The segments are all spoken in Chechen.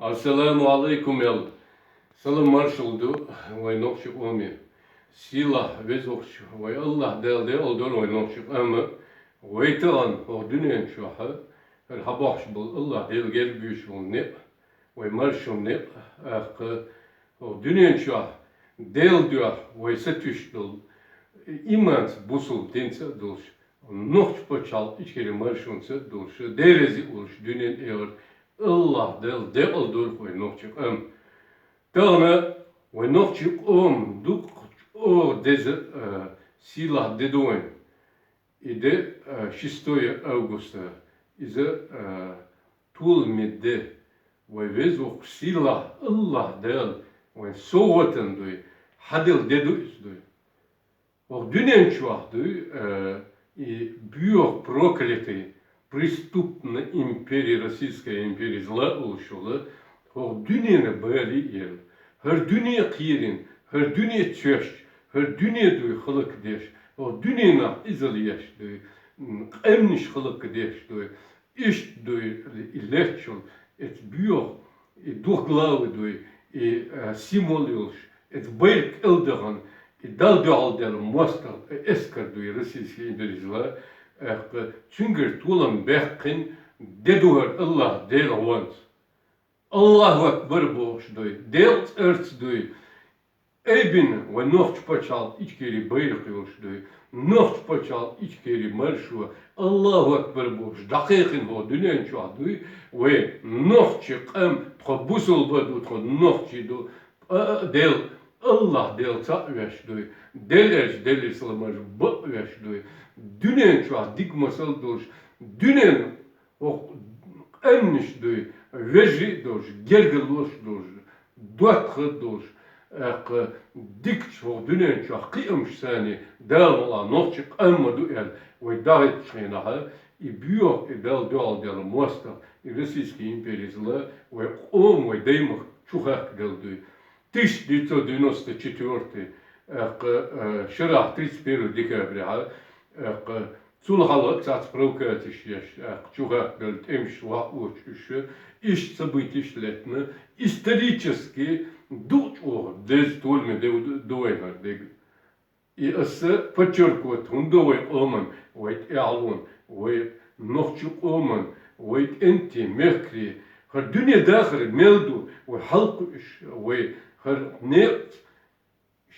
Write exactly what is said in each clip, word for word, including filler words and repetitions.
Ассаламу алайкум, аьлла, салам-маршалла ду вай нохчи къоме. Сийлахь, везача вай АллахӀ Дала декъала дойла вай нохчи къам. Вай тахан хӀокху дуьнен чохь хӀара хьабохкуш болу АллахӀ Дала герга буьйцуш болу некъ, вай маршо некъ, тӀаккха хӀокху дуьнен чохь Делан дуьхьа вай сатуьйсуш долу, иманца, бусалба динца а долуш, нохчийн пачхьалкх Ичкери маршонца а долуш, Дела реза а волуш дуьнен тӀера АллахӀ Дала декъала дойла вай нохчи къам. Тахана вай нохчи къоман дуккха чӀогӀа деза, а, сийлахь де ду вайн. И де, а, шестое августа. Иза, а, толаман де, вай везачу сийлахь АллахӀ Дала вайн совгӀатана дуй, хьаделла де ду иза дуй. ХӀокху дуьнен чохь дуй, э, и боьха проклятый, преступная империя, Российская империя зла а волуш йолу, хӀокху дуьненан бале а елла, хӀара дуьне а кхерийна, хӀара дуьне а чоьстуш, хӀара дуьне дуй хӀаллакдеш, хӀокху дуьненах иза леш дуй, м, къаьмнаш хӀаллакдеш дуй, Иштта дуй и леччул, эцу боьха, и двуглавый дуй, и, э, символ йолуш, эцу байракх кӀел дахана, и Далла дуьхьал дела мостагӀа, э, эскар дуй, Российская империя зла, э, цуьнгара толам баьккхина де ду хӀара АллахӀ Дела гӀонца. АллахӀу акбар бохуш дуй, Делан цӀарца дуй, Айбина вай нохчийн пачхьалкх Ичкери байракх йолуш дуй, нохчийн пачхьалкх Ичкери маршо, АллахӀу акбар бохуш, дӀакхайкхина хӀокху дуьнен чохь дуй, вай нохчи къам, тхо бусалба ду, тхо нохчий ду, а, а, Дела, АллахӀ Дела цхьаъ веш дуй, Дела аьлча Делера салам-маршалла бакъ веш дуй, дуьнен чохь дика масал долуш, дуьнен хӀокху къаьмнаш дуй, вежарий а долуш, гергарлош а долуш, доттагӀа а долуш, тӀаккха дикачу хӀокху дуьнен чохь кхиамаш санна, Дала мукъалахь нохчи къам ма ду аьлла, вай дӀахӀиттачу хенахь, и боьха, и Далла дуьхьал дела мостагӀа, и Российская империя зла, вай къоман, вай даймахка чу хахкаделла дуй. Тысяча девятьсот девяносто четвёртый, тӀаккха, э, шарахь тридцать первое декабря, тӀаккха цул хьалха цхьацца провокацеш еш, тӀаккха чу хахкаделла тӀемаш вахь оцу уьш, иштта событеш лаьттина, исторически дукха чӀогӀа деза толаман де ду вайна хӀара дерг. И аса подчеркивать хӀунда до вай къоман, вай тӀаьхьалон, вай нохчи къоман, вай кӀентий, мехкарий, хӀара дуьне дахар мел ду, вай хьалакхуьуш, вай хӀара некъаца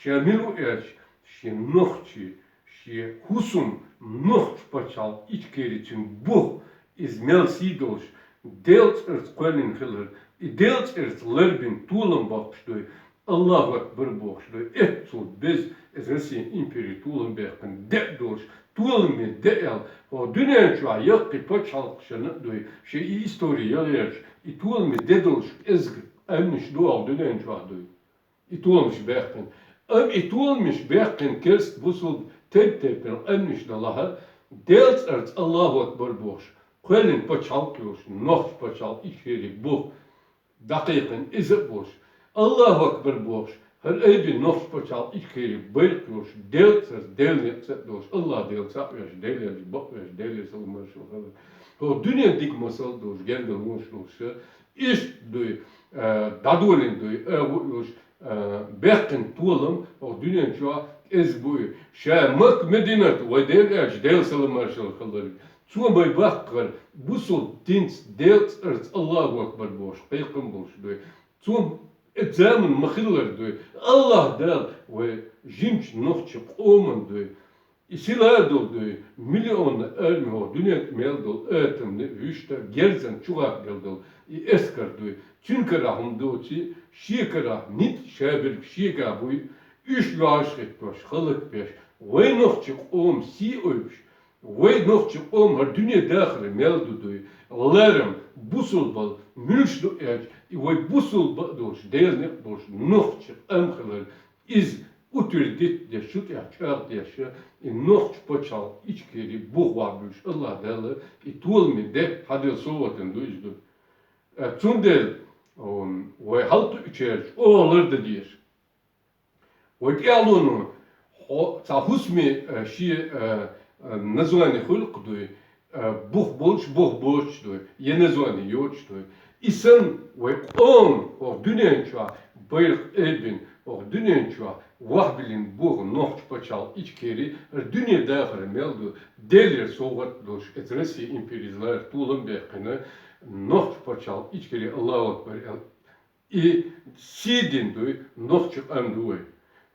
ша мила ву аьлча, шен нохчий, шен хӀусам, нохчийн пачхьалкх Ичкери цуьнан бух, иза мел сий долуш, Делан цӀарца кхоьллина хилар, и Делан цӀарца ларбина толам боккхуш дуй, АллахӀу акбар бохуш дуй, эццул беза, иза Россин импери толам баьккхина де а долуш, толаман де аьлла, хӀокху дуьнен чохь яккхий пачхьалкхашна а дуй, шен и истори яла гӀерташ, и толаман де долуш кӀезиг къаьмнаш ду хӀокху дуьнен чохь дуй. И толамаш баьккхина. Амма и толамаш баьккхина керста, бусалба, тайп-тайпана къаьмнаш далахь, Делан цӀарца АллахӀу акбар бохуш, кхоьллина пачхьалкх йолуш, нохчийн пачхьалкх Ичкери бух, дӀакхайкхина иза а болуш, АллахӀу акбар бохуш, хӀара айбина нохчийн пачхьалкх Ичкери байракх йолуш, Делан цӀарца, Делан некъаца а долуш, АллахӀ Дела цхьаъ веш, Дела аьлча бакъ веш, Делера салам-маршалла хилла. ХӀокху дуьненан дика масал долуш, гергарлонаш долуш, иштта дуй, а, дӀадолийна дуй, агӀо а йолуш, а, баьккхина толам хӀокху дуьнен чохь кӀезиг бу и. Ша Макка-Мединат, вай Дела аьлча Делера салам-маршалла хилларг, цо вай баккхар, бусалба динца, Делан цӀарца АллахӀу акбар бохуш, кхайкхам болуш дуй. Цо, э, заман ма-хиллара дуй, АллахӀ Дала вай жимачу нохчи къоман дуй, и сила а долу дуй, миллионна арми хӀокху дуьнен тӀе мел долу атомни вуьшта герзан чу гӀаттаделла долу и эскар дуй. Цуьнан карахь хӀума доций, шен карахь ницкъ шаберг шегахь буй, уьш йоӀаш хӀиттош, хӀаллакбеш, вай нохчи къоман сий ойбуш, вай нохчи къоман хӀара дуьне дахар мел ду дуй, ларам, бусалбал, муьлш ду аьлча, и вай бусалба а долуш, Делан некъ а долуш, нохчи къам хилар, иза утвердить деш, шу тӀехь чӀагӀдеш, и нохчийн пачхьалкх Ичкери бух вахь буьйш, АллахӀ Дала и толаман де хьаделла совгӀатана ду иза ду. Э, цундела, м, вай хьалакхуьучерчу оха лардан дезаш. Вай тӀаьхьалоно хьо-, цхьа хӀусаме, э, шен, э, э, название хуьлу-кх дуй, э, бух болуш, бух боцуш дуй, я название йоцуш дуй. И санна вай къоман хӀокху дуьнен чохь байракх айбина, хӀокху дуьнен чохь вахьбиллина боху нохчийн пачхьалкх Ичкери, хӀара дуьне дахар мел ду, Делера совгӀат долуш, эца Россия империязлара толам баьккхина, нохчийн пачхьалкх Ичкери, Аллаху акбар аьлла, и сий дина дуй, нохчийн къам ду вай.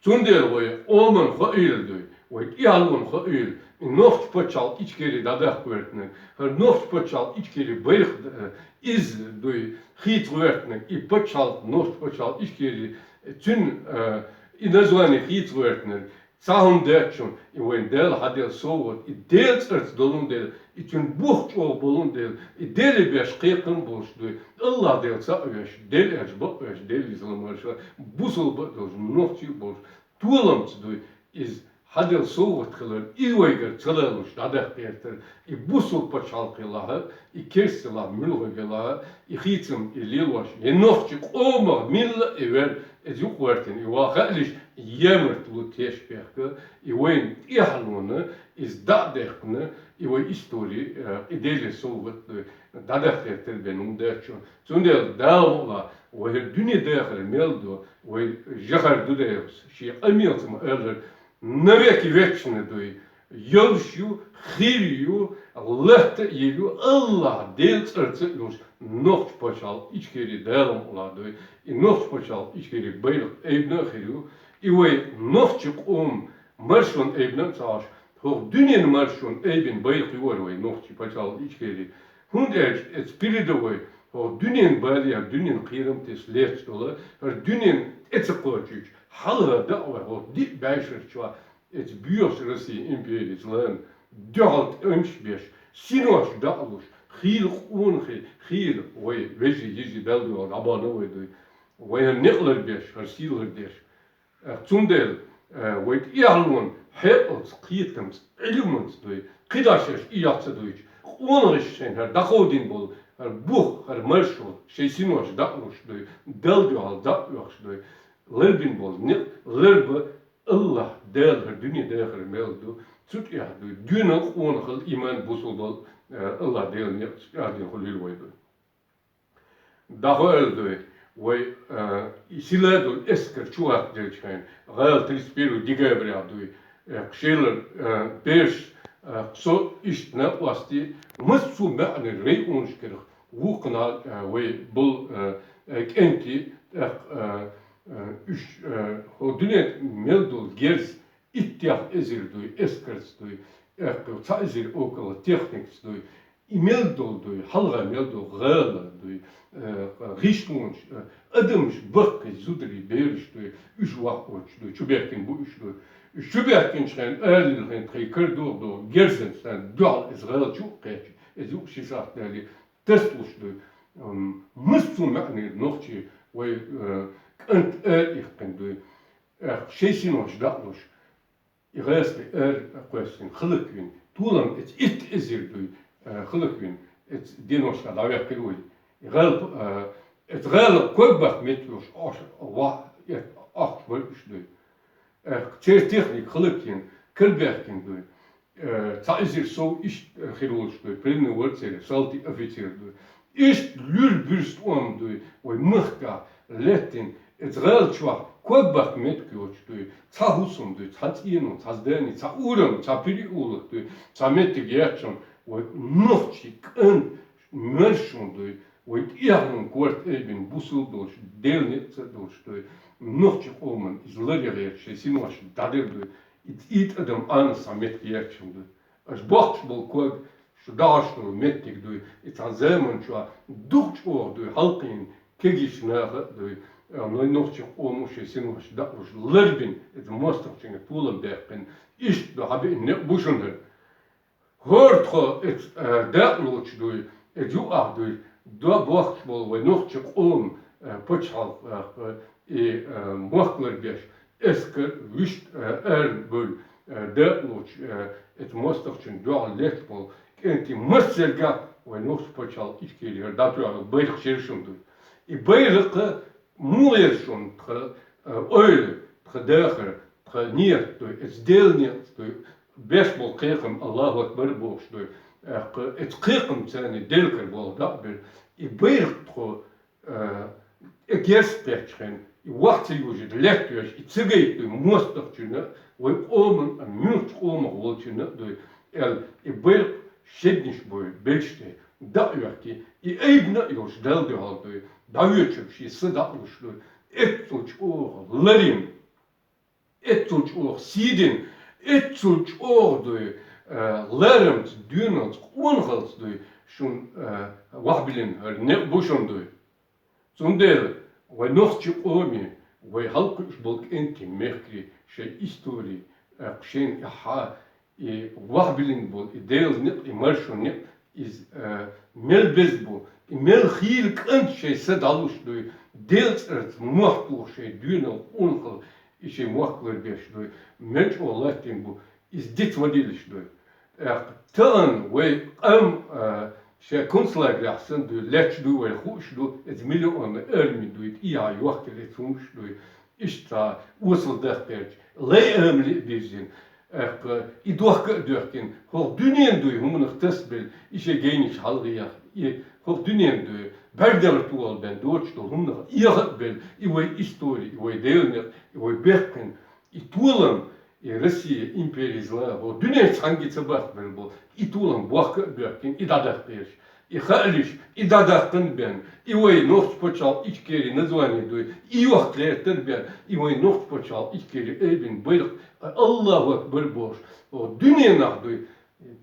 Цундела вай къоман хоийла дуй, вай тӀаьхьалонан хоийла, и нохчийн пачхьалкх Ичкери дӀадаккха гӀертинарг, хӀара нохчийн пачхьалкх Ичкери байракх, э, иза дуй, хийца гӀертинарг, и пачхьалкх, нохчийн пачхьалкх Ичкери, цуьнан, э, и название хийца гӀертинарг, цхьа хӀума дац шуна, и вайна Дала хьаделла совгӀат, и Делан цӀарца долун дела, и цуьнан бух чӀогӀа болун дела, и Деле беш кхайкхам болуш дуй, Аллах Дела цхьаъ веш, Дела аьлча бакъ веш, Делан иза ламарша, бусалба а долуш, нохчий а болуш, толамца дуй, иза хьаделла совгӀат хилар, и вайгара ца лалуш дӀадаккха гӀертар, и бусалба пачхьалкх елахь, и керста елахь, муьлхха елахь, и хийцам, и лелош, и нохчийн къомах милла а и вер, иза юкъа гӀертина, и ваха хаалаш, ямартло теш бехка, и вайна тӀаьхьалонан, иза дӀа а даьккхина, и вай истори, э, и Деле совгӀат, э, дӀадаккха гӀертар бен хӀума дац шуна. Цундела Дала мукъ лахь, вай хӀара дуьне дахар мел ду, вай жахар ду дела, шен къамелца ма-аллара, навеки вечный дуй, йолуш ю, хир ю, латта а йийр ю, Аллах Делан цӀарца а йолуш, нохчийн пачхьалкх Ичкери Дала мукъ лахь дуй, и нохчийн пачхьалкх Ичкери байракх айбина а хир ю, и вай нохчийн къоман маршонан айбина а ца Ӏаш, хӀокху дуьненан маршонан айбина байракх ю хӀара вай нохчийн пачхьалкх Ичкери. ХӀунда аьлча эца передовой, хӀокху дуьненан балех, дуьненан кхерам тесна лаьтташ долу, хӀара дуьненан тӀе ца кхочуьйтуш, хьалха дӀа а вай, хӀокху диъ бӀешарчохь эца боьхачу Россия империязларна дуьхьал тӀемаш беш, синош дӀа а луш, хийла къонахий, хийла вай вежарий, йижарий Далла дуьхьал дӀабахана вай дуй. Вайна некъ ларбеш, хӀара сий лардеш. Э, цундела, э, вай тӀаьхьалонан хьекъалца, кхетамца, Ӏилманца дуй, кхидӀа шаьш и яхь ца дуьйцуш, къонахаша шайна хӀара дӀакховдийна болу, хӀара бух, хӀара маршо, шайн синош дӀа а луш дуй, Далла дуьхьал дӀа а оьхуш дуй, ларбина болу некъ ларба Аллах Дала хӀара дуьне дахар мел ду, цу тӀехь дуй, дуьйна къонахалла, иман, бусалбалла, э, Аллах Делан некъ цу тӀехь дина хуьлийла вай дуй. ДӀахо аьлла дуй, вай, а, и сила долу эскар чу гӀаттаделчу хенахь, гӀала тридцать первого декабря дуй, э, кху шелара, э, бераш, э, со иштта накъостий, массо а маьӀнера районашкарах вукхунал, э, вай болу, э, э, кӀентий, тӀаккха, э, э, уьш, э, хӀо дуьнен мел долу герз иттех эзар дуй, эскарца дуй, эккхий цхьа эзар около техникаца дуй, и мел долу дуй, хьалха мел долу гӀала дуй, э, гӀишлонаш, э, адамаш баккхий, зударий, бераш дуй, уьш ваха оцуш дуй, чубехкина бу уьш дуй. Уьш чубехкинчу хенахь, алийна хенахь, тхайн кара догӀу догӀу герзан царна дуьхьал иза гӀала чу а кхаьчча, иза юкъа ши сахьт далий, тасалуш дуй. М, массо а маьӀнера нохчий вай, э, кӀант а иккхина дуй. Э, шайн синош дӀа а луш, и гӀазкхий ара кхоьссина, хӀаллаквина, толам эца итт эзар дуй, э, хӀаллаквина, эца деношкахь дӀаваьккхира вай. И гӀала, э, эца гӀала ког баккха меттиг йолуш, ош, ва, эт, ахча бара уьш дуй. Э, церан техника хӀаллакйина, карабаьхкина дуй. Э, цхьа эзар сов иштта хир волуш дуй, пленный вара церан, салтий, офицер дуй. Иштта луьра буьрса тӀом дуй, вай махкахь лаьттина, эца гӀала чохь ког баккха меттиг йоцуш дуй, цхьа хӀусам дуй, цхьа цӀено, цхьа здани, цхьа урам, цхьа переулок дуй, цхьа меттиг яц шуна, вай нохчий кӀант маршонан дуй, вай тӀаьхьалонан корта айбина бусалба долуш, Делан некъаца а долуш дуй, нохчийн къоман иза ларъян гӀерта шайн синош дӀадер дуй, и, и тӀадам Ӏанас цхьа меттиг яц шуна дуй. Аша боккхуш болу ког, шу дахьаш долу меттиг дуй, и цхьана заманчохь дукха чӀогӀа дуй, хьалкхийна кегийчу наха а дуй, а, вай нохчийн къомо шайн синош дӀа а луш, ларбина, иза мостагӀчунна толам баьккхина, иштта ду хьабиъна некъ бу шуна хӀара. ХӀора тхо эца, а, дакъа лоцуш дуй, эца юкъахь дуй, до бохкуш болу вай нохчийн къоман, а, пачхьалкх, а, и, а, мохк ларбеш, эскар вуьшта, э, ара бевлла, э, дакъа лоцуш, э, эца мостагӀчун дуьхьал летта болу кӀентий массаьрга вай нохчийн пачхьалкх Ичкери хӀара дӀатоьхна байракх шерашун дуй. И байракх муха яра шуна тхан, э, ойла, тхан дахар, тхан ният дуй, эца Делан некъаца дуй, беш болу кхайкхам Аллаху акбар бохуш дуй, э, эца кхайкхамца царна Делан кара болу дакъа бира. И байракх тхо, э, э, герз кхаьчча хьайна, и вахь ца йожаш, лаьтта йоацаш, и ца гайта дуй моастагӀчунна, вай къоман, а муьлххача къомах волчунна дуй, аьлла, и байракх шеднаш буй, белш тӀе дӀа а йоьхкий, и айбина а йолаш, Далла дуьхьал дуй, дӀавоьдуш ший са дӀа а луш дуй, эццул чӀоагӀа ларам, эццул чӀоагӀа сий дина, эццул чӀоагӀа дуй, э, ларамца, доьналца, къонахалца дуй, шун, э, вахьбиллина хӀара никъ бу шун дуй. Цундела вай нохчий къоме, вай хьалкхуьуш болу кӀентий, мехкарий шайн истори, э, шайна тӀехьа, и вахьбиллина болу, и Делан никъ, и маршо никъ, иза, э, мел беза бу, и мел хийла кӀант шайн са дӀалуш дуй, Делан цӀарца мохь тухуш шайн доьналла, къонахалла, и шайн мохк ларбеш дуй, мел чӀогӀа латтийна бу, иза диц ма дилаш дуй. ТӀаккха тахана вай къам, а, шайн концлагерехь санна дуй, лаьтташ дуй, вай хууш ду, иза миллионна арми дуй, тӀехьа йохкар иза хӀумаш дуй, иштта цхьа осал дахкарча, лай амали а бирзина, тӀаккха и дохка а доьхкина, хӀокху дуьненан дуй хӀуманах тасабелла, и шайн гайнаш хьалхаеха, и хӀокху дуьненан дуй бӀаьргара тӀехула бен доцуш долу хӀуманах эхат а белла, и вай истори, и вай Делан некъ, и вай бехкан, и толам, и Россия импери зла, хӀокху дуьненчу цхьаьнгге ца бахкабелла болу, и толам бохка а боьхкина, и дӀадаккха езаш. И хаалаш, и дӀадаккхана бен, и вай нохчийн пачхьалкх Ичкери название дуй, и йохка гӀертар бен, и вай нохчийн пачхьалкх Ичкери айбина байракх, Аллаху акбар бохуш, хӀокху дуьненахь дуй,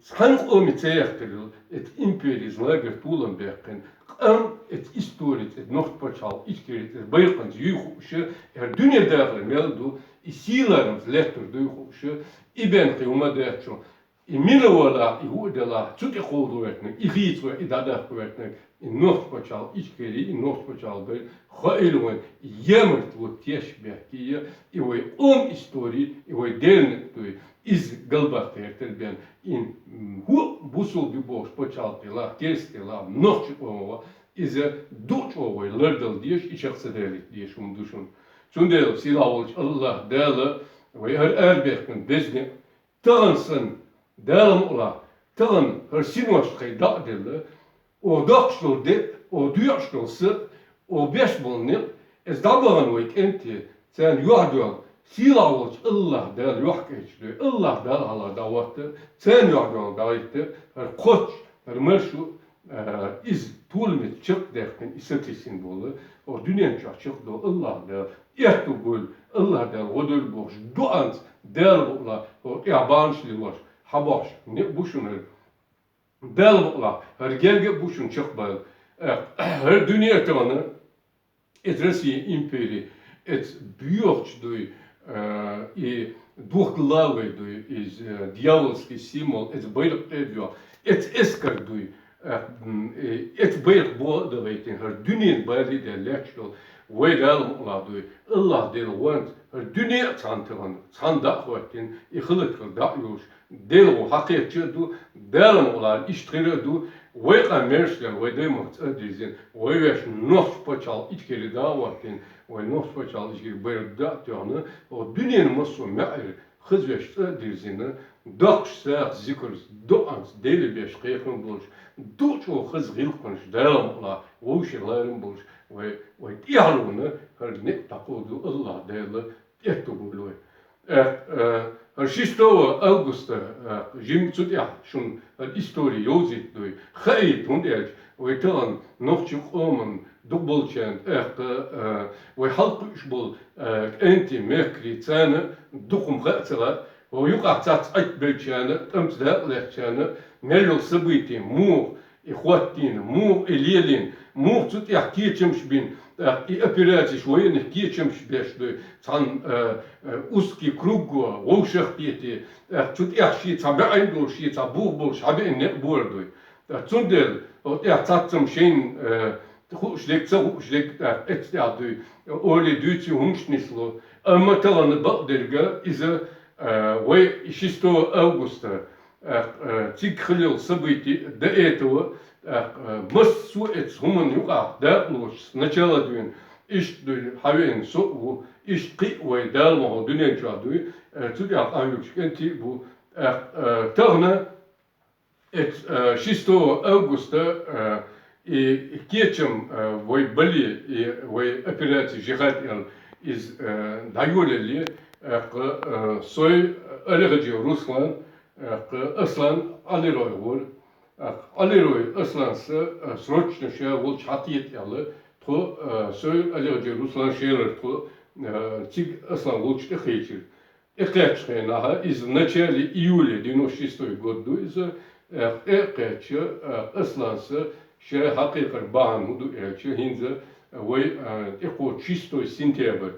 цхьана къоме ца яхкарал, эцу импери злагара толам баьккхина, къам эцу историца, эцу нохчийн пачхьалкх Ичкери эцу байракханца юй хууш, хӀара дуьне дахар мел ду, и сийлахьца лаьттар дуй хууш, и бен кхин хӀума дац шун. И мила валахь, и хӀу а делахь, цу тӀе кховдо ваьтнарг, и хийца вай, и дӀадаккха ваьтнарг, и нохчийн пачхьалкх Ичкери, и нохчийн пачхьалкх бен, хаийла вайн, ямартло теш бехкийя, и вай къоман истори, и вай Делан некъ дуй, иза галбаккха гӀертар бен, и, м, хӀу бусулба бохуш пачхьалкх делахь, керста делахь, нохчийн къоман ван, иза дукха чӀогӀа вай лардала дезаш, и чекх ца далийта дезаш хӀума ду шуна. Цундела сийлахь волчу Аллахь Дала вай хӀара арабехкан беза некъ, тахана санна, Дала мукъалахь, тахана хӀара синош тхайн дӀа а делла, оха доккхуш долу де, оха доьӀуш долу са, оха беш болу некъ, иза дӀабахана вай кӀентий, царна юьхь доьлла, сийлахь волчу Аллахь Дала юьхь кхеча дуй, Аллахь Дала хьалха дӀахӀотта, царна юьхь доьлла дӀахӀитта, хӀара кхоччуш, хӀара маршо, а, иза толамца чекхдаьккхина, и сатийсина болу, оха дуьнен чохь чекхдолу Аллахь Дала, аьтту бойла, Аллахь Дала гӀо дойла бохуш, дуӀанца Дала мукъалахь, хӀокху тӀехь бахьанаш лелош, хьан бохуш, некъ бу шуна хӀара. Дала мукъалахь, хӀара герга а бу шуна чекхбала. Э, хӀара дуьне а тахана, эцу Россия импери, эцу боьхачу дуй, э, и двухглавый дуй, иза, э, дьявольский символ, эцу байракх тӀе а доьху, эцу эскар дуй, э, м, э, эцу байракх бо а дан гӀайтина, хӀара дуьненан бале а даьлла лаьтташ долу, вай Дала мукъалахь дуй, Аллахь Делан гӀоьнца, хӀара дуьне а цхьаьна тахана, цхьаьна дӀа а хӀоттийна, и хиларх хила дӀа а йолуш, Делан гӀо хьакхетча а ду, Дала мукъалахь иштта хир а ду, вай къам мерш дара, вай даймахка цӀа а дирзина, вай вешан нохчийн пачхьалкх Ичкери дӀа а хӀоттийна, вай нохчийн пачхьалкх Ичкери байракх дӀа а тоьхна, оха дуьненан массо а маьӀӀера хаза вешан цӀа а дирзина, доккхуш сагӀаца, зикарца, дуӀанца Деле беш кхайкхам болуш, дукха чӀогӀа хаза гӀиллакхаш Дала мукъалахь вовшийн ларам болуш, вай, вай тӀаьхьалонна хӀара некъ дӀакховдо Аллахь Дала, аьтту бойла вай. Э, э, шестого августа, э, жимма цу тӀехь шуна хӀара истори йовзийта дуй, хаийта, хӀунда аьлча вай тахана нохчийн къоман дукхаболчарна, тӀаккха, э, вай хьалкхуьуш болу, э, кӀентий, мехкарий, царна дукха хӀума хаа ца лаьа, хӀокху юкъахь цхьацца Ӏиттабеллачарна, тӀамца дакъа лаьцначарна мел йолу событие муха и хӀоттийна, муха и лелийна, муха цу тӀехь кечамаш бина, тӀаккха и операцеш, военных кечамаш беш дуй, цхьана, э, э, узкий круг го, вовшах а кхетий, тӀаккха цу тӀехь шен цхьа баьӀна долуш, шен цхьа бух болуш хьабеана некъ бора дуй. ТӀаккха цундела, хӀокху тӀехь цхьаццам шайна, э, хууш дерг, ца хууш дерг, тӀаккха эцу тӀехь дуй, олий дуьйций хӀумаш нисло. Амма тахана бакъдерг иза, э, вай шестого августа, э, э, цига хилла йолу событие до этого, э, э, массо а эцу хӀуманна юкъахь дакъалоцуш, сначала дуьйна, иштта дуй хьавеана со а ву, иштта кхин а вай Дала мукъалахь дуьнен чохь дуй, э, цу тӀехь къахьоьгуш кӀентий а бу, э, э, тахана, эцу, э, шестого августа, э, И кечам, э, вай бале, и вай операци «Жихад» аьнна, из, э, дӀайолале, э, кхы, э, Сой Алихаджи Руслан, э, кхы Аслан Алирой вар. Э, Алирой Асланца, э, срочно ше волча хьакхета аьнна, тхо, э, Сой Алихаджи Руслан шелар тхо, э, цига Аслан волча тӀакхечар. ТӀакхаьчача хенахьа, из в начале июля, девяносто шестой год ду из, э, тӀакхаьчача, э, Асланца ше хьакхайкар бахьан фу ду аьлча, хӀинца вай, э, тӀакхоачаш шестой сентябрь,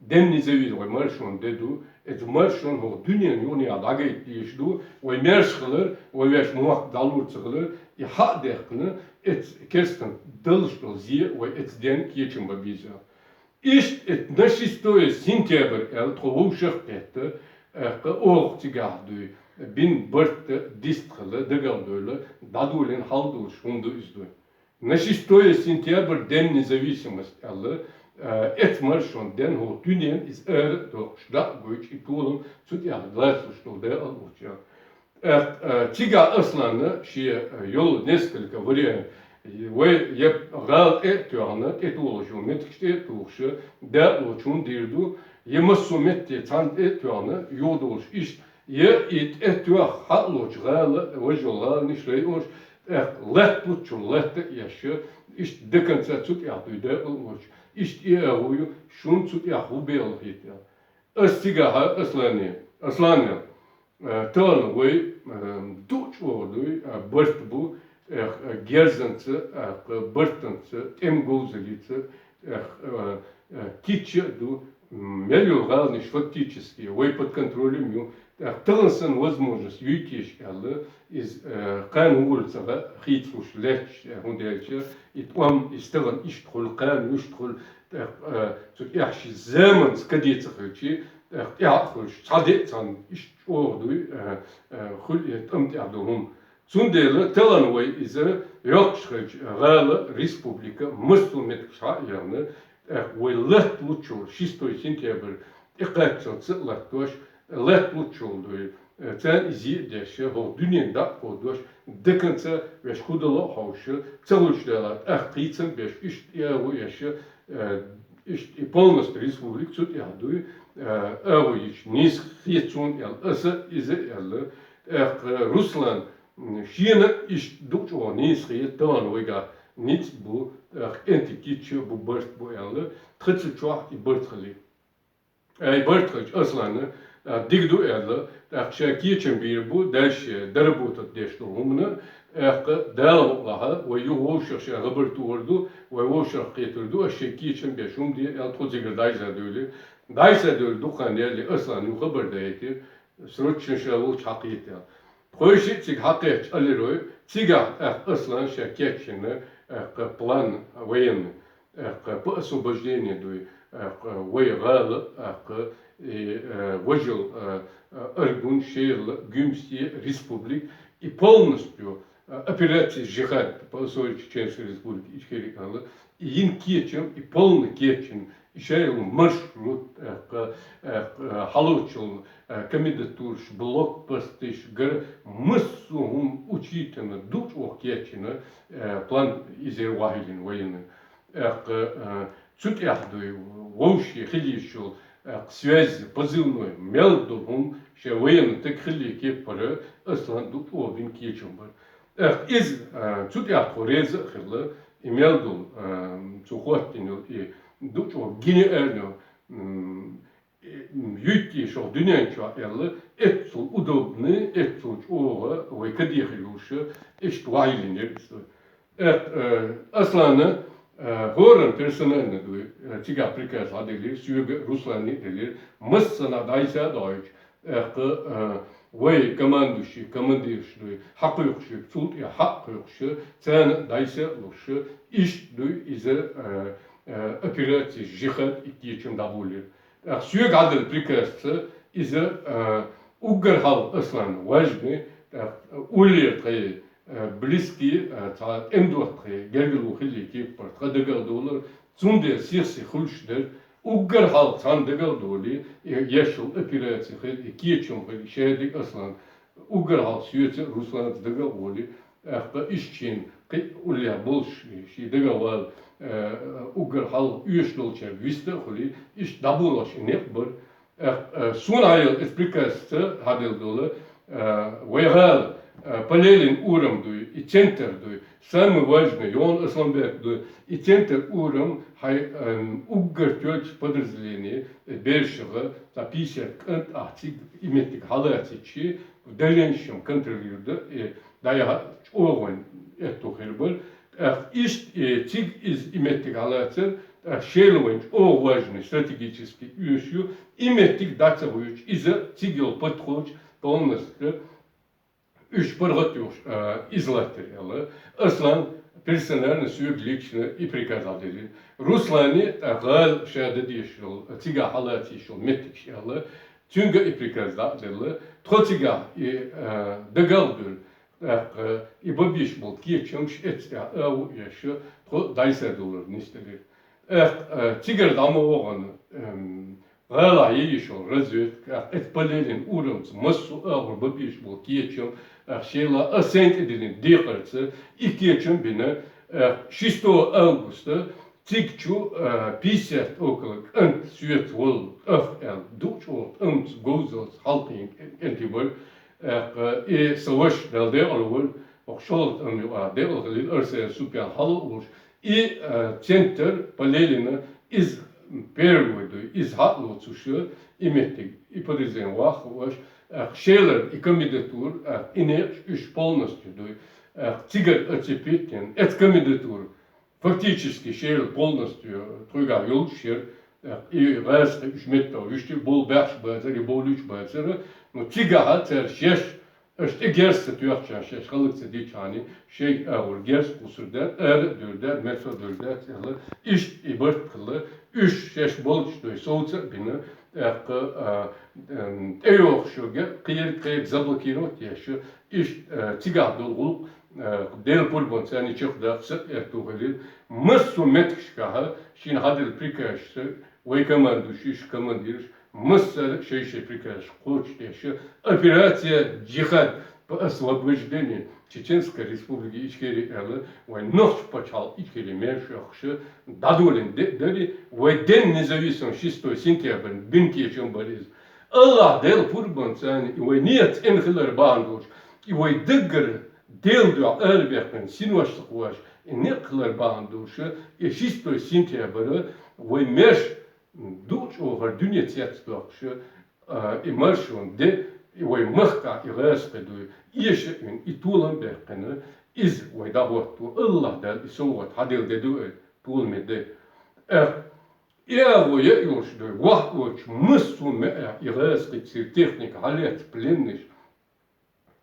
День независимости, вай маршон де ду, из маршон хӀокху дуьненна юханехьа дӀагайта дезаш ду, вай маьрша хилар, вай вешан мохк дӀалур ца хилар, и хьа а даьккхина, эцца керстанна далуш долу зе вай эцца денна кечам бан беза. Иштта эцца на шестое сентябрь аьлла тхо вовшах а кхетта, э, кхы оха цигахь дуй, бина барт дистхила, дагардойла, дӀадолийна хьал долуш хӀума ду иза дуй. На шестое сентябрь, День независимости аьлла, э, эцца маршон денна хӀокху дуьненна иза ара а дохуш, дӀа а гойчу и толам цу тӀехь лацалуш долу декъал а волчу. Э, э, цигахь Асланна шен, э, йолу несколько вариант. Вай я гӀала тӀе а тоьхна, тӀетухуш йолу меттигаш тӀе а тухуш, декъалочун дийр ду, я массо а метте цхьаьна тӀе а тоьхна, юхадолуш иштта, я и тӀе тоьхна хьалалочу гӀала, важа йолу гӀаланаш, районаш, тӀаккха латта луччул латта а еш, иштта до конца цу тӀехь дуй декъал а волчу. Иштта и агӀо ю, шуна цу тӀехь хӀун бехала хета. Ас цигахьа Аслане, Аслане, э, тахана вай, э, ду чӀогӀа дуй, э, барт бу, э, э, герзанца, э, бартанца, тӀеман говзаллица, э, э, э, кийча а ду, м, мел йолу гӀаланаш фактически вай под контролем ю. Э, тахана санна возможность юй теша аьлла, иза, э, кхана хӀума ца хийцалуш лаьтташ, э, хӀунда аьлча, и тӀом, и стагана иштта хуьлу, кхана иштта хуьлу, тӀаккха, э, цу тӀехь ши заманца каде ца хилчи, тӀаккха тӀаьхьа а хуьлуш, цхьа де а царна иштта чӀогӀа дуй, э, э, хуьлу и тӀам тӀехь долу хӀума. Цундела талан вай иза йоккхуш хилча, гӀала, республика, массо а меттигаш хьа а яьхна, тӀаккха вай латта луччул, шестой сентябрь, тӀекхаччалц а латтош, латта луччул дуй, э, царна и зе а деш, хӀокху дуьненна дӀа а кховдош, до конца веш хӀун дало а хьовша, ца хуьлуш дела, тӀаккха кхийцам беш, иштта и агӀо еш, э, иштта и полностью республика цу тӀехь дуй, э, агӀо йича нийса хета суна аьлла, аса иза а аьлла, тӀаккха Руслан, м, шена иштта ду чӀогӀа нийса хета, тахана вайгахь ницкъ бу, тӀаккха кӀентий кийча а бу, барт бу аьлла, тхан цу чохь и барт хили. Ай, барт хилча Асланна, а, дика ду аьлла, тӀаккха ша кечам бийр бу, дальше доработать деш долу хӀумана, тӀаккха Дала мукъалахь, вай юха вовшах ша хабар тухур ду, вай вовшах кхетар ду, аш шайн кечам беш хӀума де аьлла, тхо цигара дӀайса девлира. ДӀайса девлла дукха хан ялале Асланна юха хабар даийтира, срочно ша волча хьакхета аьлла. Тхойшиъ цига хьакхетча Алирой, цигахь тӀаккха Аслан ша кечйина, тӀаккха план военный, тӀаккха по освобождению дуй, тӀаккха вай гӀала, тӀаккха и, э, важал, э, э, Аргун, Шерла, Гуьмсе, республик, и полностью, э, операция «Жихад» по основе Чеченской Республики Ичкерия аьлла, и йина кечам, и полный кечйина, и шайла маршрут, тӀаккха, тӀаккха, э, хьалочул, э, комендатураш, блокпосташ, гара массо а хӀума учитана, ду чӀогӀа кечйина, э, план иза вахьийлина военный. ТӀаккха, э, цу тӀехь дуй, вовше хила йиш йолу, тӀаккха связь, позывной, мел долу хӀума, шен военный таг хилла кепара, Аслан ду чӀогӀа бина кечам бара. ТӀаккха иза, э, цу тӀехь тхо реза а хилла, и мел долу, э, цо хӀоттийна йолу и ду чӀогӀа гениально, м, э, м, юьтти шух дуьнен чохь аьлла, эццул удобный, эццул чӀогӀа вай кадехи луша, иштта вайли нервис. Э, э, Аслана, э, хӀоранна персонально дуй, э, цигахь приказ хьаделира, соьга Русланна а делира, массанхьа дӀайса а дойчу, тӀаккха, э, вай командующий, командирш дуй, хьакхойкхуш, цул тӀе хьакхойкхуш, царна а дӀайса а луш, иштта дуй иза, э, э, операция «Жихад» и кечам дӀаболийра. ТӀаккха соьга хьаделла приказца иза, э, уггар хьалха Аслан важный, тӀаккха уллера тхайн, э, близкий, э, цхьа тӀеман доттагӀий гергарло хилла кепара тхан дагах долура, цундела сих-сиха хуьлуш дара, уггар хьалха цхьанна дагах долий, э, еш йолу операци хир, и кечам хир, и шадерг Аслан, уггар хьалха соьца а, Русланца дагах а волий, Аьхка ишчен кхы улле болуш, ши дагавал, э, уггар хьалха уьш долча виста а хули, иш дабулаш некъ бар. Аьх-, э, сун хьаял эс приказца хьадел дола, э, вайгал, э, Палелин урам дуй, и центр дуй, самый важный, ён Асланбек дуй, и центр урам хьай, эм, уггар тёлч подразделение, э, бершага, та пятьдесят кӀант ахциг, и меттиг хьалацичи, в дальнейшем контролирует, э, даяха чӀогӀан этту хирбар. Аьх, ишт, э, циг из и меттиг хьалацар, аьх, шелван чӀогӀ важный стратегический уьш ю, и меттиг даца хуйч, иза циг йол подходч полностью уьш паргӀат юхш, а, из латтар яла. Аслан персонально суьг лично и приказал дезин. Руслани, а, гӀал шада дешул, цига хьалацишул меттиг шала. Цуьнга и приказ да делла. Тхо цига и, а, дагал дур. Аьхка, и бабиш бол кечамш эцтя, а, у, яша, тхо дайса доллар нистагир. Аьх, а, цигар дама оған, эм, гӀала ейишул разведка, аьх, эт Палелин урамц, массу агъур бабиш бол кечам, аьх, шела асент идилин декъарца, и кечам бина, аьх, шестого августа цигчу, а, пятьдесят около кӀант суьц вол, ах, эл, дучӀ вол, амц, говзалц, халкъин кӀанти бар, аьх, и саваш дал де алвал, ох, шолт ам ю а, де алгъалил арсен супян хала улш, и, а, центр Палелина из первый дуй, из хьалуцуша, и меттиг, и подразделение вахваш, аьх, шелар, и комендатур, аьх, и некъ уьш полностью дуй, аьх, цигар оцепить тен, эц комендатур, фактически шел полностью тхуьга йолчу шер, аьх, и гӀаьрста уьш метта вуьшти бол баьхш бацар, и бол уьш бацар, но цигахьа цар шеш, аш тӀе герста тӀехчан шеш, халакца дичани, шей агӀур герс кусур да, ара дур да, мецо дур да, цела, ишт и барт кала, уьш шеш болчу дуй, совца а бина, аьх, а, эм, тӀейохуш йоге, кхерг, кхерг заблокировать еш, ишт, а, цигахь долу гӀуллакх, а, Дела пурбанца ничех дахса а эрту хилира. Массо меттигашкахьа шина хьадил приказчица, вай командующийш, командирш, массара а шай-шай приказаш кхочушдеш, операция «Джихад» по освобождению Чеченской Республики Ичкерия аьлла, вай нохча пачхьалкх Ичкерия мер шоьхуша, дӀадолийна де а дари, вай ден независимость шестой сентябрь бинкечун бар иза. Аллах Дела пурбанца и вай ният цӀена хилар бахьана долуш, и вай даггара Дела дуьхьа арабехкан синош ца кхош, и некъ хилар бахьана долуша, и шестой сентябрь вай меш дучӀохар дуьне цецдоккхуша, а, и маршон де, и вай махка и гӀаьршкхи дуй, эша а вина, и толам баьккхина, иза вай дӀахӀотто, Аллах Дала и совгӀат хьадел де ду эр, толаме де. Эх, и агӀо яа йолуш дуй, вахь оцу массо а меа и гӀаьршкхи цир техника хьалец пленныш,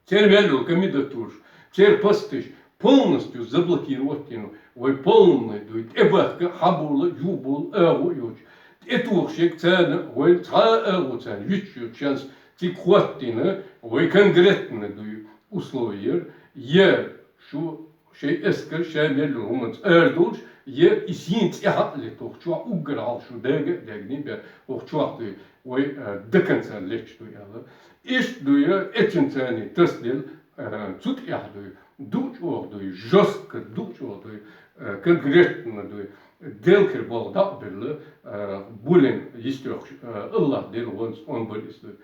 церан мел йолу комендатураш, церан посташ полностью заблокировать йина, вай полный дуй, тӀебахка, хьабола, юхабола агӀо а йоцуш, тӀетухуш ерг царна, вай цхьа а агӀо царна юьтуш йоцу шанс цига хӀоттийна, вай конкретно дуй условия, я шу шайн эскар, шайн мел йолу хӀуманца арадолуш, я и сийна цӀе хьа а летоху чохь уггар хьалха шу дага а дагний бер, оха чохь дуй, вай, а, до конца летчу дуй аьлла. Иштта дуй, эцинца царний тасделла, а, цу тӀехь дуй, дучӀоху дуй, жестко дучӀоху дуй, а, конкретно дуй, делкар болу дӀа а белла, а, булин йистехуш, а, Аллах Дела ванца он бар иза дуй.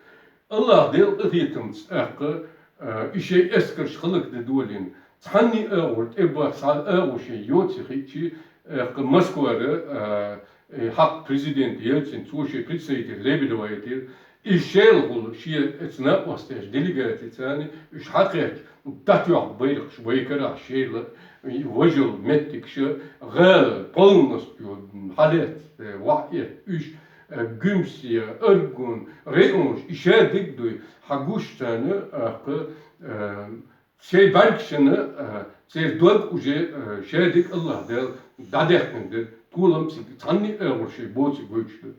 Аллах Дела къахетамца тӀаккха, а, и шайн эскарш халак де долийна, цхьанний агӀор тӀебахка, цхьа агӀо шайн йоций хиъчи, тӀаккха Москвара, а, и хьакъ президент Ельцин, цо шайн представитель Лебедева яйтира, и шелхула шен эца накъостеш делегаци царни, уьш хьакхетча, датоьхна байракхаш вай карахь шайла, и важал меттигаш, гӀала полностью хьалец, вахь эт уьш, Гуьмсе, Аргун, районаш, и шадерг дуй, хьан гуш царна, тӀаккха, э, шайн бӀаьргашна, э, церан дог уже, э, шадерг Аллах Дала дӀадаьккхина дара, толам цига цхьанний агӀор шайн боций гойтуш дара.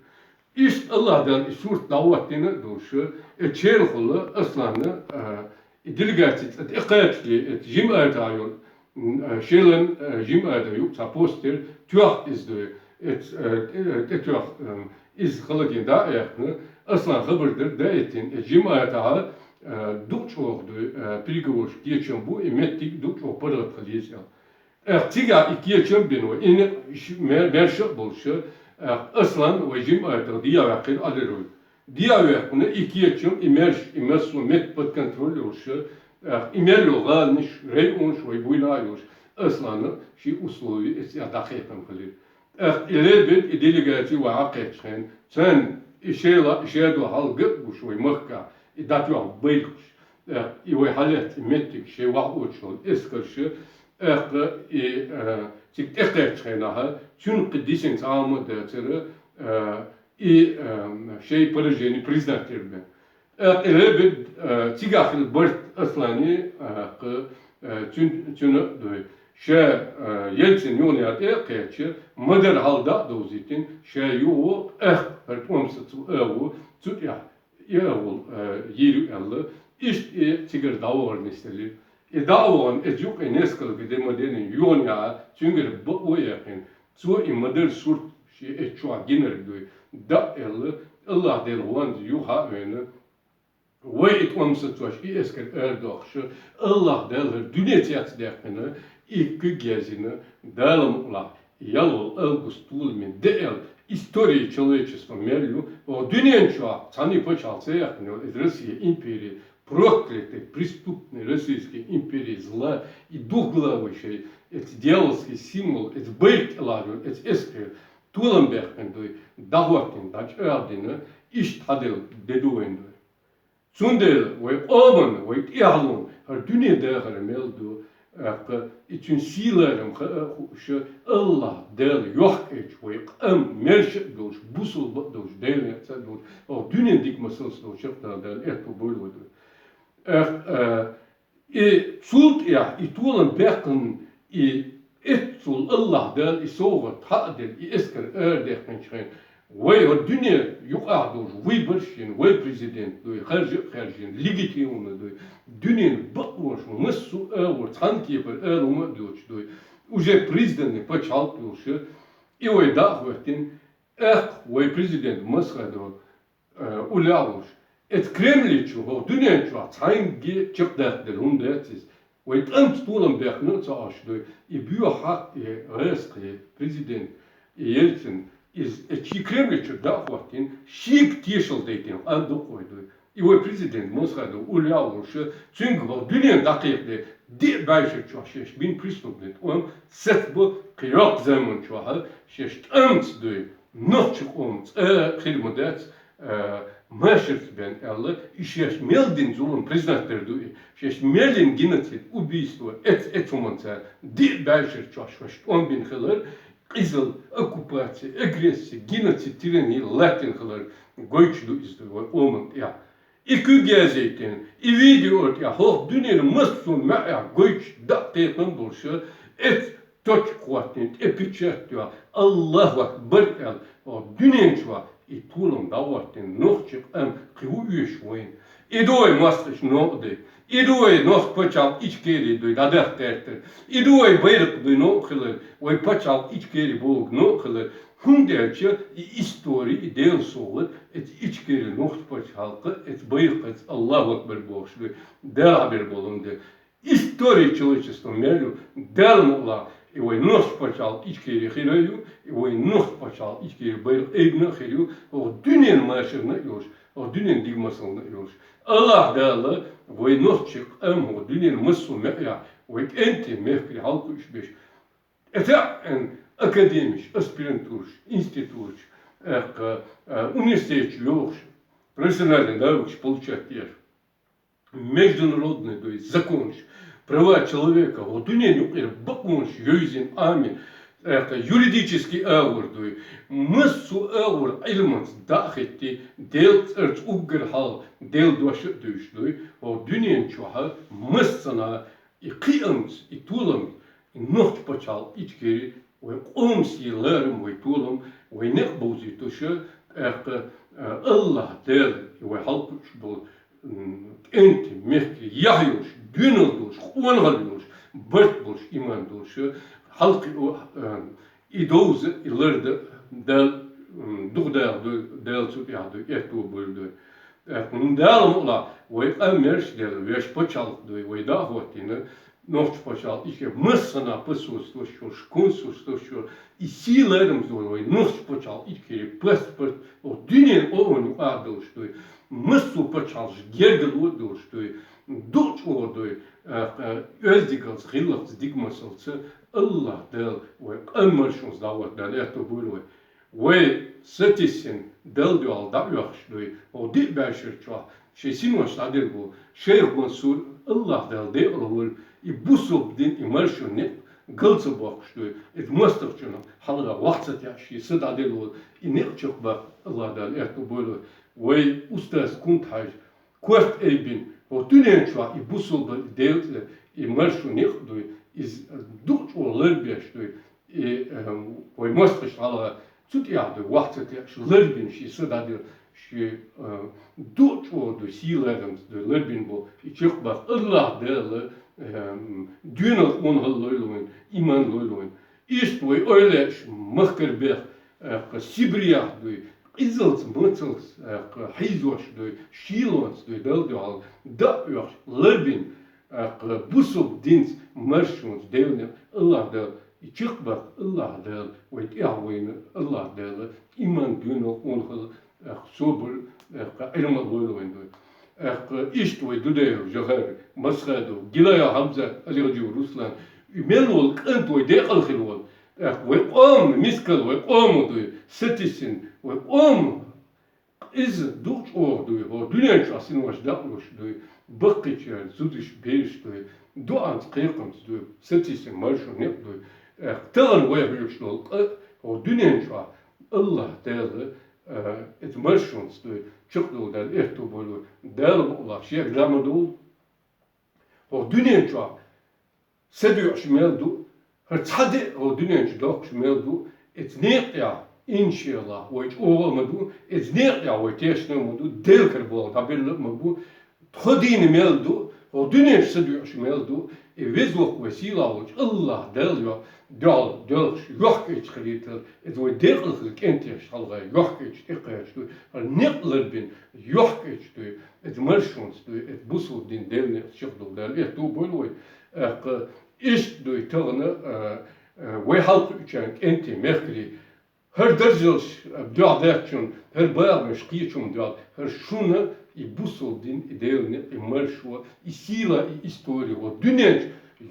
Иштта Аллах Дала и сурт дӀахӀоттийна а долуш, э, шелхула Асланна, э, и делегаци цӀа тӀекхачале, эца жимаӀатахь йолу, м, а, шелан, а, жимаӀатахь юкъа цхьа постер тоьхна иза дуй, эца, а, тӀе, тӀетоьхна, м, иза халакин дӀа а яьккхина, Аслан хабар дара даийтина, эца жимаӀатахь, э, дукха чӀоагӀа ду, э, переговораш кечам бу, и меттиг дукха чӀоагӀа паргӀата хила еза аьлла. ТӀаккха цигахь и кечам бина вай, и не-, ш-, ме-, маьрша а болуш, э, Аслан вай жимачух дӀаваьккхира Ӏалирой. ДӀаваьккхина и кечам, и маьрша, и массо а метта под контроль йолуш, э, и мел йолу гӀаланаш, районаш вай буйна а йолуш, Аслана ши условие эццехь дӀакхайкхам хилира. ТӀаккха и Лебед, и делегаци вай Ӏакхаьчча хенахь, царна и шайла, и шадо хьал ган а гуш вай махкахь, и дӀатоьхна байлгаш. ТӀаккха и вай хьалаьцна меттиг шайн вахь оцуш волу эскарша, тӀаккха и, э, цига тӀекхаьчча хенахь, цуьнан кхин дисина цхьа а хӀума а дацара, э, и, э, шайн поражение признать яр бен. ТӀаккха и Лебед, э, цигахь хилла барт Аслани, э, кху, э, цуьн-, цуьнан а дуй. Ша, э, Ельцин юханехьа тӀе а кхаьчча, ма-дарра хьал дӀа а довзийтина, ша юхаво, тӀаккха хӀара тӀом сацо агӀо, цу тӀехь и агӀо, э, йийр ю аьлла, иштта и цигара дӀавахар нисделира. И дӀа а вахана, эцу юккъе несколько де ма-дена юханехьа, цуьнгара бакъо а яьккхина, цо и ма-дарра сурт шен эцу чохь гинарг дуй, дӀа а аьлла, АллахӀ-Делан гӀоьнца юха а вена, вай и тӀом сацош, и эскар арадоккхуш, АллахӀ-Дала хӀара дуьне цецдаьккхина, и куьг язйина, Дала мукъалахь, ялхолгӀа август толаман де аьлла, история человечества мел ю, оха дуьнен чохь цхьанна а пачхьалкх ца яьккхина йолу, иза Россия империя, проклятая, преступная Российская империя зла, и двухглавый шайн, эцу дьявольский символ, эцу байракх тӀелахь йолу, эцу эскар, толам баьккхина дуй, дӀахӀоттийна, дӀачӀагӀдина, иштта хьаделла де ду вайна дуй. Цундела вай къоман, вай тӀаьхьалун хӀара дуьне дахар мел ду, тӀаккха и цуьнан сий-ларам хаа а хууш, АллахӀ-Дала йохкаэцча вай къам маьрша а долуш, бусалба а долуш, Делан некъаца а долуш, оха дуьненан дика масалца долуш чекхдала Дала аьтто бойла вай дуй. ТӀаккха, а, И цул тӀаьхьа и толам баьккхина, и эццул АллахӀ-Дала и совгӀат хьа а делла, и эскар арадаьккхинчу хенахь, вай хӀара дуьне юкъахь долуш выбораш йина, вай президент дуй, харжа а хаьржина, легитимно дуй, дуьненан бакъонаш массо а агӀор цхьана кепара ала хӀума а доцуш дуй, уже признанный пачхьалкх йолуш, и вай дӀа а хӀоьттина, тӀаккха вай президент Масхадов, э, уллехь а волуш. Эцу Кремле чу, хӀокху дуьнен чохь цхьаьнгге чекхдаккхаделла хӀума дац иза. Вай тӀамца толам баьккхина а ца Ӏаш дуй, и боьха хьакъ, и гӀазкхи президент, и Ельцин, иза эцу шен Кремле чу дӀа а хӀоттийна, шега тешалла дайтина къам ду-кх вай дуй. И вай президент Масхадов уллехь а волуш, цуьнга хӀокху дуьненна дӀакхайкхаде, диъ бӀешар чохь шаьш бина преступный тӀом сацбо, кхин йоккха заман чохь шаьш тӀамца дуй. Нохчийн къоман цӀа а хир ма дац, а, машарца бен аьлла, и шаьш мел дина зулам признать дер ду и. Шаьш мел йина геноцид, убийство, эц-, эцу хӀуманца диъ бӀешар чохь шаьш тӀом бина хилар, къизалла, оккупация, агрессия, геноцид, тирания латтийна хилар гойтуш ду иза вай къоман тӀехь. И куьг язйийтина, и видео тӀехь хӀокху дуьненан массо а маьӀӀехь гойтуш дӀа а кхайкхам болуш, эцу точка хӀоттийна, тӀе печать йохь, АллахӀу акбар аьлла, хӀокху дуьнен чохь и толам дӀахӀоттийна нохчийн къам кхин хӀун оьшу вайна? И ду вай мостагӀчу новкъа дерг, и ду вай нохчийн пачхьалкх Ичкери дуй дӀадахка гӀертар, и ду вай байракх дуй новкъа хилар, вай пачхьалкх Ичкери бохург новкъа хилар, ХӀунда аьлча и истори, и Делан совгӀат, эца Ичкери нохчийн пачхьалкх, эца байракх, эца АллахӀу акбар бохуш ду, Дала хьабер болу хӀунда. Истори человечества мел ю, Дала мукъалахь, и вай нохчийн пачхьалкх Ичкери хир а ю, и вай нохчийн пачхьалкх Ичкери байракх айбина а хир ю, хӀокху дуьненан машарна а йолуш, хӀокху дуьненан дика масална а йолуш. АллахӀ Дала вай нохчийн къам хӀокху дуьненан массо а маьӀӀехь, вай кӀентий мехкарий хьалакхуьуш беш, эцхьаъ академиш, аспирантураш, институташ, тӀаккха, а, университеташ йохуш, профессиональный навыкаш получать деш, международный дуй, законаш, права человека, хӀокху дуьненан юкъара бакъонаш йовзийна Ӏамийна, тӀаккха юридический агӀор дуй, массо а агӀор Ӏилманца дӀа а хӀиттий, Делан цӀарца уггар хьалха Делан дош а дуьйцуш дуй, хӀокху дуьнен чохь массанхьа и кхиамца, и толамца, и нохчийн пачхьалкх Ичкери, вай къоман сий-ларам, вай толам, вай некъ бовзуьйтуш, тӀаккха, а, АллахӀ Дала и вай хьалакхуьуш болу, м, кӀентий мехкарий яхь йолуш, доьналла долуш, къонахалла йолуш, барт болуш, иман долуш, хьалакхио, а, и довза, и ларда Дала, м, дукха даха дуй, Дала цу тӀехь дуй, аьтто бойла дуй. ТӀаккха хӀума Дала мукъалахь, вай къам мерш дела, вешта пачхьалкх дуй, вай дӀа а хӀоттийна, нохчий пачхьалкх, иштта массанахьа пасуьрсаш йолаш, консульстваш йолаш, и сий-лерам долаш вай нохчий пачхьалкх, иштта кхы паспорт, о, дуьнен о, о, юкъа долаш дуй, массо пачхьалкхаш гергарло долаш дуй, дукха чӀоагӀа дуй, тӀаккха оьздангаллица, гӀиллакхца, дика масалца, АллахӀ Дала вай къам маршонца дӀаоттаде аьттув бойла вай. Вай сатийсина Далла дуьхьал дӀаоьхуш дуй, хӀокху диъ бӀешар чохь шайн синош дӀаделла волу Шайх Мансур, АллахӀ Дала декъала волва, и бусалба дин, и маршонан некъ гал ца боккхуш дуй, иза мостагӀчунна хьалха вахь ца теӀаш, шен са дӀаделла волу, и некъ чекхбаккха АллахӀ Дала аьттув бойла вай. Вай устаз Кунта-Хьаьжа, корта айбина, хӀокху дуьнен чохь и бусалба Делан цӀе, и маршонан некъ дуй, иза дукха чӀогӀа ларбеш дуй, и, э, вай мостагӀчунна хьалха цу тӀехь дуй, вахь ца теӀаш, ларбина шен са дӀаделла, шен, э, дукха чӀогӀа дуй, сий-лерамца дуй, ларбина бу, и чекхбаккха АллахӀ Дала, э, доьналла къонахалла лойла вайна, иман лойла вайна. Иштта вай эвлаяаш махкара бех, тӀаккха Сибрех дуй, къизаллица, мацаллица, тӀаккха хьийзош дуй, шийлонца дуй, Далла дуьхьал дӀаоьхуш, ларбина, тӀаккха бусалба динца, маршонца, Делан некъ АллахӀ Дала, и чекхбаккха АллахӀ Дала, вай тӀаьхьа вайна АллахӀ Дала, иман, доьналла къонахалла, тӀаккха собар, тӀаккха Ӏилма лойла вайна дуй. ТӀаккха иштта вай Дудаев Жохар, Масхадов, Гилаев Хьамзат, Алихаджиев Руслан, и мел волу кӀант вай декъала хила волу. ТӀаккха вай къоман мискал, вай къоман дуй, сатийсина, вай къоман, иза дукха чӀогӀа дуй, хӀокху дуьнен чохь синош дӀалуш дуй, баккхийчеран зудаш, бераш дуй, доӀанца, кхайкхамца дуй, сатийсина маршонан некъ дуй. ТӀаккха тахана вай хьоьгуш долу къа хӀокху дуьнен чохь АллахӀ Дала, э, иза маршонца дуй, чекхдала Дала аьттув бойла вай. Дала мукъалахь шега ма довла. ХӀокху дуьнен чохь са доьӀуш мел ду, хӀара цхьа де а хӀокху дуьнен чу доккхуш мел ду, иза некъа тӀехь, иншаллахӀ, вай чӀогӀа а ма ду, иза некъа тӀехь вай тешна а ма ду, Делан кара болх дӀабелла а ма бу, тхо дийна мел ду, хӀокху дуьнен чу са доьӀуш мел ду, и веза воккха вай сийлахь волчу АллахӀ Дала йо-, дуьхьал доьлхуш, йохкаэцаш хилийтал, иза вай декъала хила кӀентеша хьалха йохкаэцаш тӀекхаьчна ду, хӀара некъ ларбина, йохкаэцаш дуй, иза маршонца дуй, иза бусалба дин, Делан некъ чекхдала Дала аьттув бойла вай. ТӀаккха иштта дуй тахана, а, а, вай хьалакхуьучарна кӀентий, мехкарий, хӀара даржаллаш дуьхьа даьхначунна, хӀара багӀамаш кхечунна дуьхьа, хӀара шуна и бусалба дин, и Делан некъ, и маршо, и сийлахь, и истори, хӀокху дуьнен чу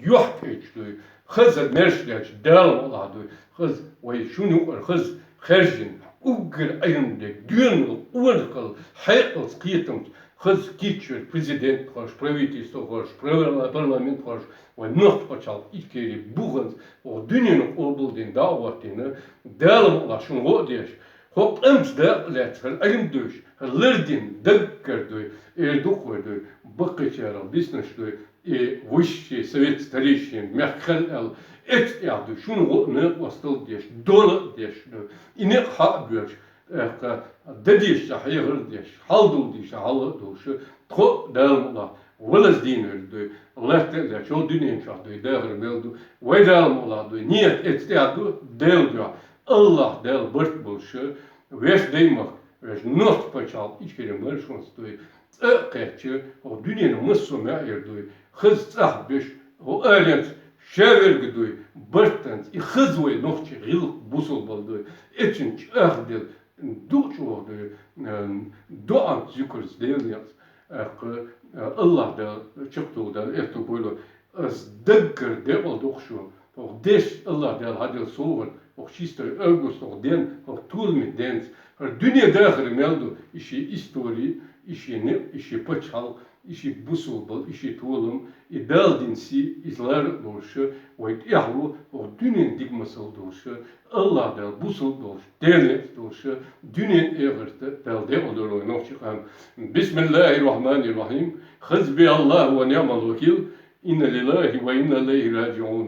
йохкаэцаш дуй, хаза мерш деш, Дала мукъалахь дуй, хаза вай шуна юкъара хаза хаьржина, уггар Ӏилма дерг, доьналла, къонахалла, хьекъалца, кхетамца, хаза кийчвер, президент хууш, правительство хууш, парла-, парламент хууш, вай нохчийн пачхьалкх Ичкери буханца, хӀокху дуьненна къобалдина, дӀа а хӀоттийна, Дала мукъалахь шуна гӀо а деш, хӀокху къамца дакъа лаьцна, хӀара Ӏилма дуьйш, хӀара лардина, даггара дуй, эр дукха вай дуй, баккхийчарах биснарш дуй, и высший совет старейшин мехкан аьлла, эцна тӀехь дуй, шуна гӀо а, накъосталла а деш, дола а деш дуй, и некъ хьа а боьлуш, тӀаккха дан дезачохь хьехар а деш, хьалдала дезачохь хьалха а долуш, тхо а Дала мукъалахь валаза дийна верг дуй, латта а лаьтташ, хӀокху дуьнен чохь дуй, дахар мел ду, вай Дала мукъалахь дуй, нийят эцна тӀехь ду, Делан дуьхьа, АллахӀ Дала барт болуш, вешан даймахка, вешан нохчийн пачхьалкх Ичкери маршонца дуй, цӀа а кхаьчча, хӀокху дуьненан массо а маьӀӀера дуй, хаза цӀахь беш, хӀокху аренца ша верг дуй, бартанца, и хаза вай нохчийн гӀиллакх, бусалбалла дуй, эцна чӀагӀделла, дукха чӀогӀа дуй, м, доӀанца, зуькарца, Делан некъаца, тӀаккха, а, АллахӀ Дала чекхдала Дала аьттув бойла. Ас даггара декъала ду-кх шуна, хӀокху дешца АллахӀ Дала хьаделла совгӀат, хӀокху шестого августа, хӀокху ден, хӀокху толаман денца. ХӀара дуьне дахар мел ду, и шен истори, и шен некъ, и шен пачхьалкх, и шен бусалбалла, и шен толам, и Дала дина сий, иза лар а лоруш, вай тӀаьхьа ву, хӀокху дуьненна дика масал долуш, АллахӀ Дала бусалба долуш, Делан некъаца долуш, дуьненна, эхартан Дала декъала дойла вай нохчийн къам. بسم الله الرحمن الرحيم. حسبي الله ونعم الوكيل. إنا لله وإنا إليه راجعون.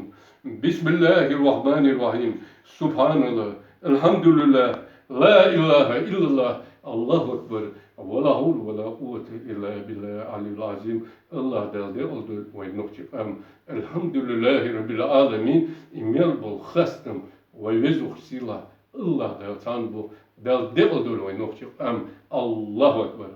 بسم الله الرحمن الرحيم. سبحان الله. الحمد لله. لا إله إلا الله. الله أكبر. ولا حول ولا قوة إلا بالله العلي العظيم. АллахӀ Дала декъала дойла вай нохчийн къам. الحمد لله رب العالمين. И мел болу хастам вай Везачу Сийлахь АллахӀ Дала цхьанна бу. Дала декъала дойла вай нохчийн къам. الله أكبر.